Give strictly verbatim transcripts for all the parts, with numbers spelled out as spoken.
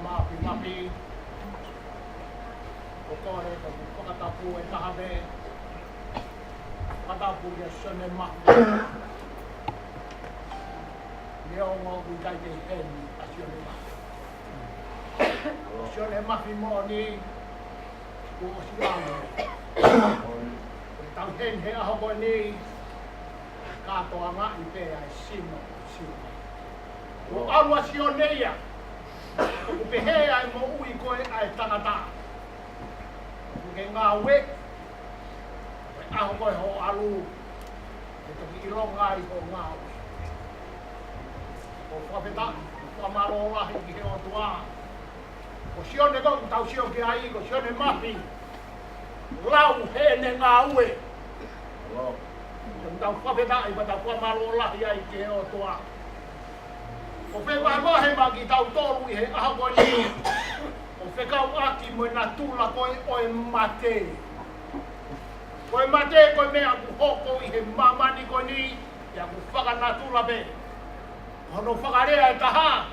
Mafimafi, ʻoku ou kole ke u fakatapu e taha pē, fakatapu kia Sione Mafi. Neongo ʻoku ʻikai ke ʻi heni ʻa Sione Mafi. Sione Mafi moʻoni, kuo ʻosi ʻalu. Ko e tau heni he ʻaho ko eni, kātoangaʻi pē ʻa e sino ʻo Sione. Kuo ʻalu ʻa Sione ia, ʻoku pehē ʻa e moʻui ko ē ʻa e tangata. ʻOku ke ngāue, ko e ʻaho ko ē hoʻo ʻalu, ke toki ʻilonga ai hoʻo ngāue. ʻOku ou fakafetaʻi, fakamālō lahi ki he ʻOtua. Ko Sione ko ē ʻoku tau sio ki ai, ko Sione Mafi. Lau heʻene ngāue. ʻOku tau fakafetaʻi, pea tau fakamālō lahi ai ki he ʻOtua. ʻOku ou fie vahevahe maʻa kitautolu ʻi he ʻaho ko eni, ʻo fekauʻaki mo e natula ko ē ʻo e mate. Ko e mate ko e meʻa ʻoku hoko ʻi he māmani ko eni, pea ʻoku fakanatula pē. Hono fakalea ʻe taha,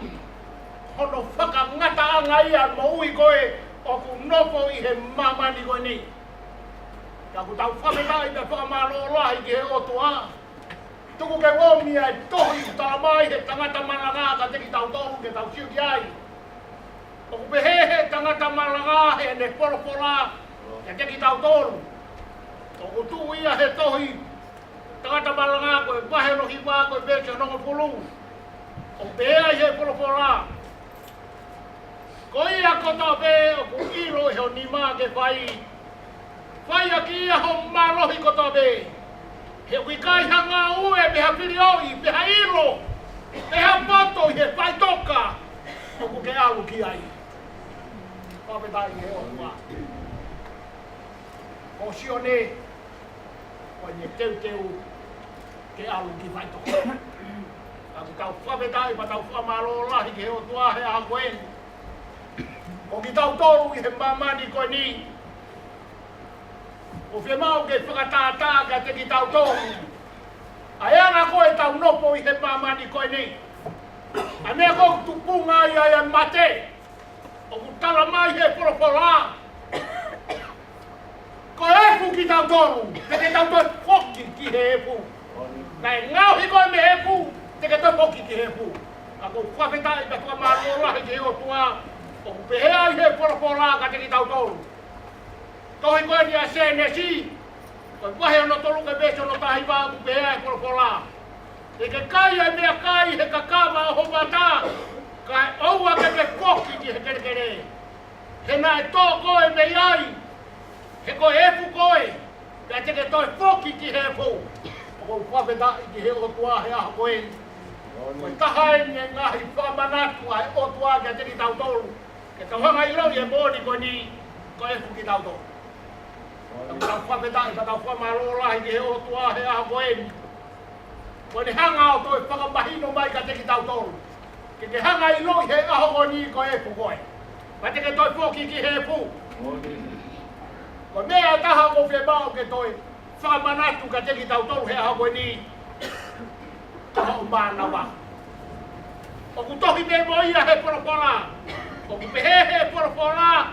hono fakangataʻanga ia ʻa e moʻui ko ē ʻoku nofo ʻi he māmani ko eni. Ka ʻoku tau fakafetaʻi pea fakamālō lahi ki he ʻOtua. Tuku ke u ʻomi ʻa e tohi ʻoku talamai ʻe he tangata malanga kiate kitautolu ke tau sio ki ai. ʻOku pehē ʻe he tangata malanga heʻene folofola kiate kitautolu. ʻOku tuʻu ia he tohi tangata malanga ko e vahe hono hiva ko e veesi hono hongofulu. ʻOku pehē ʻe he folofola: Ko ia kotoa pē ʻoku ʻilo ʻe ho nima ke fai, fai ʻaki ia ho mālohi kotoa pē. He ʻoku ʻikai ha ngāue pe ha filioʻi, pe ha ʻilo, pe ha poto ʻi he faʻitoka ʻoku ke ʻalu ki ai. Fakafetaʻi ki he ʻOtua. Ko Sione, ko ʻene teuteu ke ʻalu ki faʻitoka. Ka ʻoku tau fakafetaʻi pea tau fakamālō lahi ki he ʻOtua he ʻaho ko eni. Ko kitautolu ʻi he māmani ko eni, ʻoku fiemaʻu ke fakatātā kiate kitautolu ʻa e anga ko ē ʻetau nofo ʻi he māmani ko eni. ʻA e meʻa ko ē ʻoku tupunga ai ʻa e mate. ʻOku talamai ʻe he folofola, ko e efu kitautolu, te ke tau toe foki ki he efu. Naʻe ngaohi koe mei he efu, te ke toe foki ki he efu. Ka ʻoku ou fakafetaʻi pea fakamālō lahi ki he ʻOtua, ʻoku pehē ʻe he folofola kiate kitautolu. Tohi ko eni ʻa Sēnesi, ko e vahe hono tolu ko e veesi hono taha hiva, ʻoku pehē ʻe he folofola: Ke ke kai ʻa e meʻakai he kakava ʻo ho mata, kae ʻoua ke ke foki ki he kelekele. He naʻe tō koe mei ai, he ko e efu koe, pea te ke toe foki ki he efu. ʻOku ou fakafetaʻi ki he ʻOtua he ʻaho ko eni. Ko e taha eni e ngaahi fakamanatu ʻa e ʻOtua kiate kitautolu. Ke tau hanga ʻo ʻiloʻi e moʻoni ko eni, ko e efu kitautolu. Tau fakafetaʻi, tau fakamālō lahi ki he ʻOtua he ʻaho ko eni. Ko ʻene hanga ʻo toe fakamahino mai kiate kitautolu. Ke ke hanga ʻo ʻiloʻi he ʻaho ko eni ko e efu koe. Pea te ke toe foki ki he efu. Ko e meʻa ʻe taha ʻoku ou fiemaʻu ke toe fakamanatu kiate kitautolu he ʻaho ko eni, ko hoʻo mānava. ʻOku tohi pē mo ia he folofola. ʻOku pehē he folofola,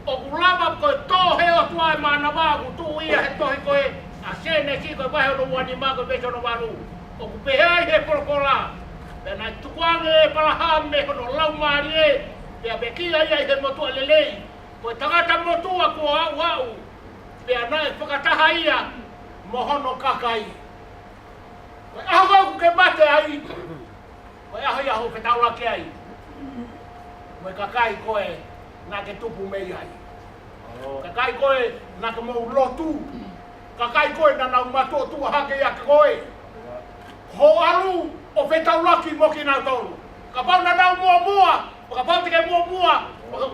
ʻoku lava ko e tō he ʻOtua e mānava, ʻoku tuʻu ia he tohi ko ē ʻa Sēnesi ko e vahe hono ua nima ko e veesi hono valu. ʻOku pehē ai he folofola: Pea naʻe tukuange ʻe ʻĒpalahame hono laumālie, pea pekia ia ʻi he motuʻa lelei, ko e tangata motuʻa kuo aʻuaʻu, pea naʻe fakataha ia mo hono kakai. Ko e ʻaho ʻoku ke mate ai, ko e ʻaho ia hoʻo fetaulaki ai mo e kakai ko ē naʻa ke tupu mei ai. Kakai ko ē naʻa ke mou lotu. Kakai ko ē naʻa nau matuʻotuʻa hake ʻiate koe. Hoʻo ʻalu ʻo fetaulaki mo kinautolu. Kapau naʻa nau muʻomuʻa, kapau te ke muʻomuʻa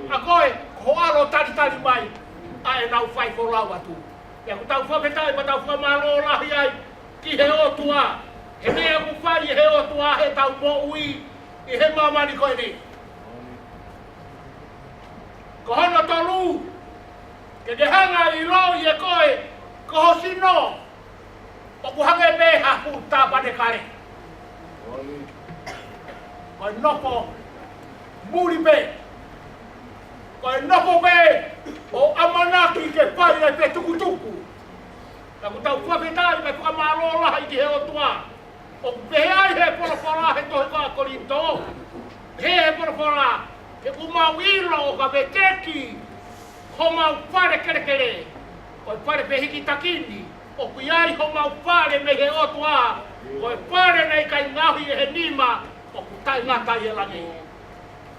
ʻa koe, ko hoʻo ʻalu ʻo talitali mai ʻa ʻenau fai folau atu. Pea ʻoku tau fakafetaʻi pea tau fakamālō lahi ai ki he ʻOtua he meʻa ʻoku fai ʻe he ʻOtua heʻetau moʻui ʻi he māmani ko eni. Ko hono tolu, ke ke hanga ʻo ʻiloʻi ʻe koe ko ho sino ʻoku hangē pē ha fuʻu tāpanekale. Ko e nofo Muli pē. Ko e nofo pē ʻo ʻamanaki ke fai e fetukutuku. Ka ʻoku tau fakafetaʻi mo fakamālō lahi ki he ʻOtua. ʻOku pehē ai he folofola he tohi ko Kolinitō. He, he folofola, he ʻoku mau ʻilo ʻo ka veteki homau fale kelekele, ko e fale fehikitaki ni, ʻoku ʻi ai homau fale mei he ʻOtua, ko e fale naʻe ʻikai ngaohi ʻe he nima, ʻoku taʻengata ʻi he langi.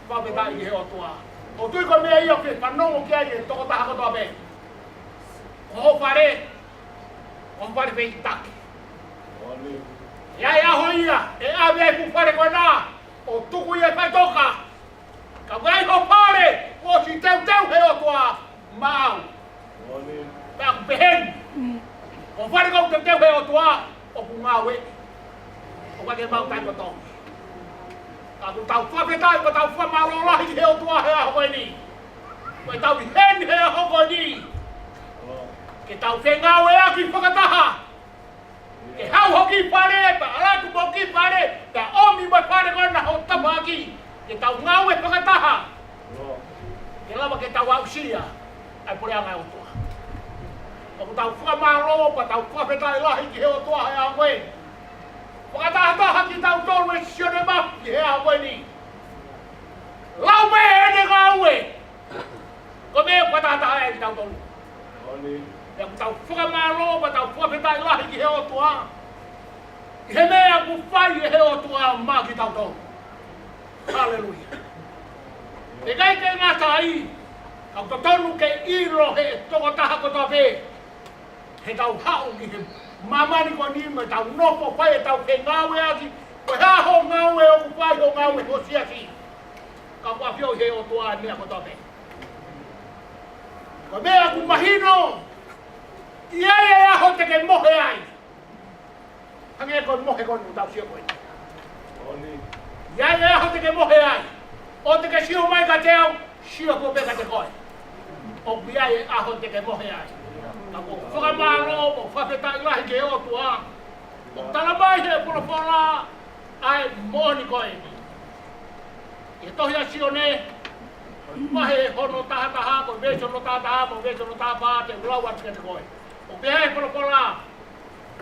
Fakafetaʻi ki he ʻOtua. ʻOku ou tui ko e meʻa ia ʻoku fanongo ki ai e tokotaha kotoa pē. Ko hoʻo fale, ko hoʻo fale fehikitaki. ʻE ʻi ai e ʻaho ia, ʻe ʻave ai hoʻo fale ko ena, ʻo tuku ia ʻi faʻitoka. Ka ʻoku ʻi ai hoʻo fale, kuo ʻosi teuteu he ʻOtua maʻau. Pea ʻoku pehē ni. Ko e fale kuo teuteu he ʻOtua, ʻoku ngāue. ʻOku ʻikai ke mau taimi kotoa. Ka ʻoku tau fakafetaʻi, ʻoku tau fakamālō lahi ki he ʻOtua he ʻaho ko eni. Ko ʻetau ʻi heni he ʻaho ko eni. Ke tau fengāueʻaki fakataha. Ke haʻu hoʻo kiʻi fale, pea ʻalu atu mo hoʻo kiʻi fale, pea ʻomi mo e fale ko ena hoʻo tafaʻaki. Ke tau ngāue fakataha. Ke lava ke tau aʻusia ʻa e puleʻanga ʻo e ʻOtua. ʻOku tau fakamālō, pea tau fakafetaʻi lahi ki he ʻOtua he ʻaho ko eni. Fakatahataha kitautolu ʻe Sione Mafi he ʻaho ko eni. Lau pē ʻene ngāue. Ko e meʻa ʻoku fakatahataha ai kitautolu. Pea ʻoku tau fakamālō, pea tau fakafetaʻi lahi ki he ʻOtua. ʻI he meʻa ʻoku fai ʻe he ʻOtua maʻa kitautolu. Haleluia. ʻIkai ke ngata ai, ka ʻoku totonu ke ʻilo he tokotaha kotoa pē. He tau haʻu ki he māmani ko eni mo tau nofo fai ʻetau fengāueʻaki, ko e hā hoʻo ngāue ʻoku fai, hoʻo ngāue ho siasi. Ka ʻoku ʻafioʻi he ʻOtua e meʻa kotoa pē. Ko e meʻa ʻoku mahino, ʻi ai e ʻaho te ke mohe ai. Hangē ko e mohe ko eni ʻoku tau sio ko eni. ʻI ai e ʻaho te ke mohe ai. ʻOua te ke sio mai kiate au, sio koe pē kiate koe. ʻOku ʻi ai e ʻaho te ke mohe ai. Ka ʻoku ou fakamālō, ʻoku ou fakafetaʻi lahi ki he ʻOtua. ʻOku tala mai he folofola ʻa e moʻoni ko eni. ʻI he tohi ʻa Sione, vahe hono tahataha, ko e veesi hono tahataha, mo e veesi hono tahafā, te u lau atu kiate koe. ʻOku pehē he folofola,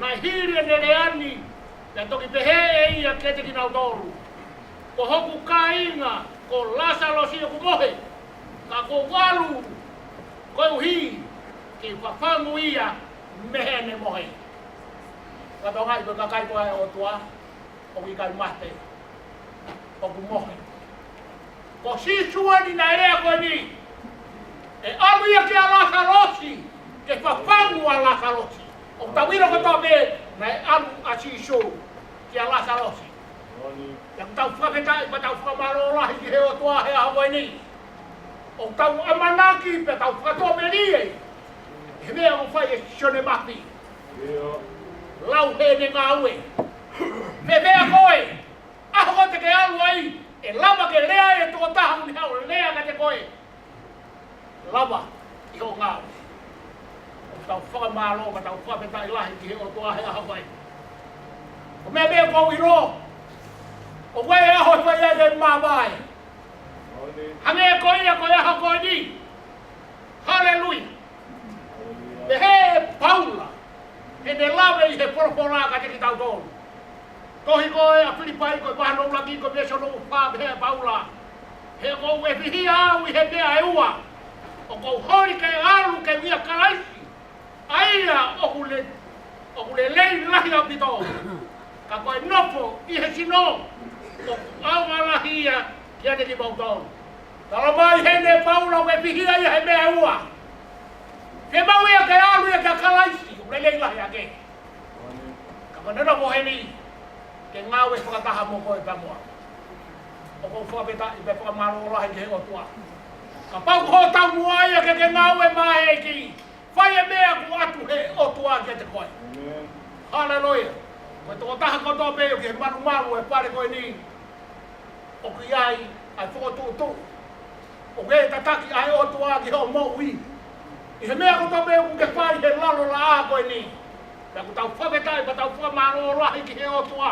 naʻe hili ʻene lea ni, naʻe toki pehē ʻe ia kiate kinautolu. Ko hoku kāinga, ko Lāsalosi ʻoku mohe, ka kuo u ʻalu, koeʻuhi, ke fafangu ia, mei heʻene mohe. Ka tau ngaahi ko e kakai ko ē ʻa e ʻOtua, ʻoku ʻikai mate, ʻoku mohe. Ko Sīsū eni naʻe lea ko eni. ʻE ʻalu ia kia Lāsalosi, ke fafangu ʻa Lāsalosi. ʻOku tau ʻilo kotoa pē, naʻe ʻalu ʻa Sīsū kia Lāsalosi. Pea ʻoku tau fakafetaʻi, pea tau fakamālō lahi ki he ʻOtua he ʻaho ko eni. ʻOku tau ʻamanaki, pea tau fakatuʻamelie. He meʻa ʻoku fai ʻe Sione Mafi. Lau heʻene ngāue. Meʻa meʻa koe. ʻAho ko ē te ke ʻalu ai, ʻe lava ke lea e tokotaha ʻoku ne haʻu ʻo lea kiate koe. Lava ʻi hoʻo ngāue. ʻOku tau fakamālō, pea tau fakafetaʻi lahi ki he ʻOtua he ʻaho ko ē. Ko e meʻa meʻa ʻoku ou ʻilo. ʻOku ʻi ai e ʻaho ʻe fai ai e māvae. Hangē ko ia ko e ʻaho ko eni. Haleluia. Pehē ʻe Paula, heʻene lave ʻi he folofola kiate kitautolu. Tohi ko ē ʻa Filipai ko e vahe hono ʻuluaki ko e veesi hono fā, pehē ʻe Paula. He ʻoku ou fihia au ʻi he meʻa ʻe ua. ʻOku ou holi ke ʻalu ke u ʻia Kalaisi. ʻA ia ʻoku le-, ʻoku lelei lahi ʻaupito. Ka ko e nofo ʻi he sino, ʻoku ʻaonga lahi ia kiate kimautolu. Tala mai heni ʻe Paula ʻoku fihia ia he meʻa ʻe ua. Ke maʻu ia ke ʻalu ia kia Kalaisi, ʻoku lelei lahi ange. Ka ko ʻene nofo heni, ke ngāue fakataha mo koe pea mo au. ʻOku ou fakafetaʻi pea fakamālō lahi ki he ʻOtua. Kapau ko hoʻo taumuʻa ia ke ke ngāue maʻa e ʻEiki. Fai e meʻa ʻoku ʻoatu he ʻOtua kiate koe. Haleluia. Ko e tokotaha kotoa pē ʻoku ʻi he malumalu e fale ko eni. ʻOku ʻi ai ʻa e fokotuʻutuʻu. ʻOku ʻi ai e tataki ʻa e ʻOtua ki hoʻo moʻui. ʻI he meʻa kotoa pē ʻoku ke fai he lalo laʻā ko eni. Pea ʻoku tau fakafetaʻi, pea tau fakamālō lahi ki he ʻOtua.